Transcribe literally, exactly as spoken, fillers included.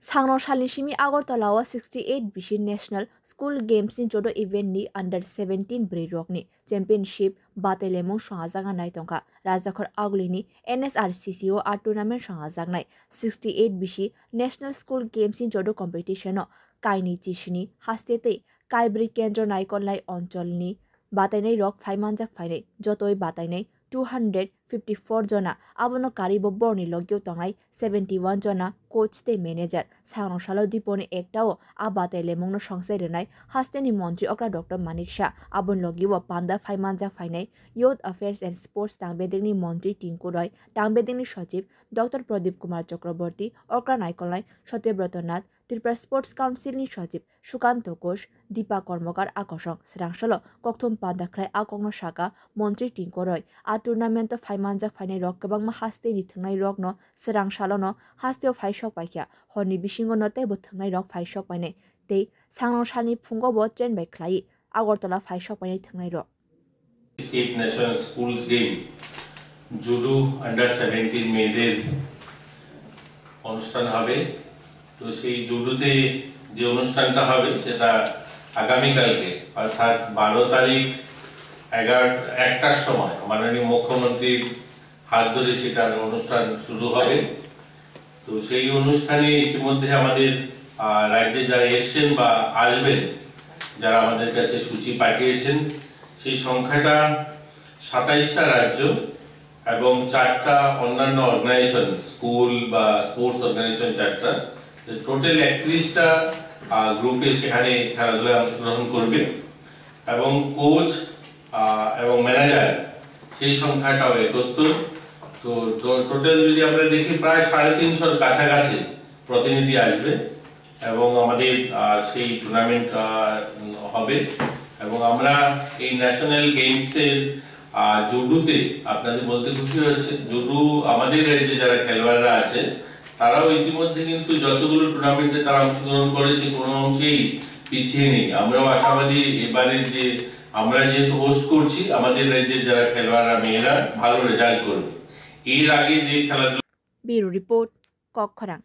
Sangno salni simi Agartala o sixty eight bisi National School Games ni jodo event ni under seventeen bwrwi rokni championship batailaimung swngajakna nai tongkha. Rajakhor Agulini N S R C C o a tournament swngajaknai sixty eight bisi National School Games ni jodo competition o kaini chisini haste tei kaibrwi kendro naikolnai oncholni batainai rok phai manjak phainai jotoi batainai two hundred fifty four jona, abono karibo borni logio tongnai seventy one jona coach tei manager. Sangno salo diponi ekta o a batailaimungno songsai rwnai hasteni montri okra Doctor Manik Shah, aboni logio panda phai manjak phainai Youth Affairs and Sports tangbedekni montri Tinku Roy, tangbedekni sochib Doctor Pradip Kumar Chakraborty, okra naikolnai Satyabroto Nath, Tripura Sports Council ni sochib Sukanto Ghosh, Deepa Karmakar a kosong. Swrang salo kokthum panda khlai a kokno saka montri Tinku Roy. A tournament o phai manjak phainai rok kwbangma hasteni thwngnai rokno swrang salono hasteo phai sok paikha. Horni bisingo no teibo thwngnai rok phai sok painai tei sangno salni phungo bo train bai khlai Agartala phai sok painai thwngnai rok. State National Schools Game judo under seventeen মেয়েদের অনুষ্ঠান হবে। তো সেই জুডোতে যে অনুষ্ঠানটা হবে সেটা আগামীকালকে অর্থাৎ বারো তারিখ এগারো একটার সময় মাননীয় মুখ্যমন্ত্রীর হাত ধরে সেটার অনুষ্ঠান শুরু হবে। তো সেই অনুষ্ঠানে ইতিমধ্যে আমাদের আহ, রাজ্যে যারা এসছেন বা আসবেন, যারা আমাদের কাছে সূচি পাঠিয়েছেন, সেই সংখ্যাটা সাতাইশটা রাজ্য এবং চারটা অন্যান্য অর্গানাইজেশন, স্কুল বা স্পোর্টস অর্গানাইজেশন চারটা, টোটাল একত্রিশটা গ্রুপে সেখানে খেলাধুলায় অংশগ্রহণ করবে। এবং কোচ আহ, এবং ম্যানেজার সেই সংখ্যাটাও একত্তর। তো টোটাল যদি আমরা দেখি প্রায় সাড়ে তিনশোর কাছাকাছি প্রতিনিধি আসবে এবং আমাদের আহ, সেই টুর্নামেন্ট হবে। এবং আমরা এই ন্যাশনাল গেমসের আহ, জুডোতে আপনাদের বলতে খুশি হচ্ছে, জুডো আমাদের রাজ্যে যারা খেলোয়াড়রা আছে তারাও ইতিমধ্যে কিন্তু যতগুলো টুর্নামেন্টে তারা অংশগ্রহণ করেছে কোনো অংশেই পিছিয়ে নেই। আমরাও আশাবাদী এবারের যে আমরা যেহেতু হোস্ট করছি, আমাদের রাজ্যের যারা খেলোয়াড়রা মেয়েরা ভালো রেজাল্ট করবে। এর আগে যে খেলাধুলা Bureau Report, Kokkhorang.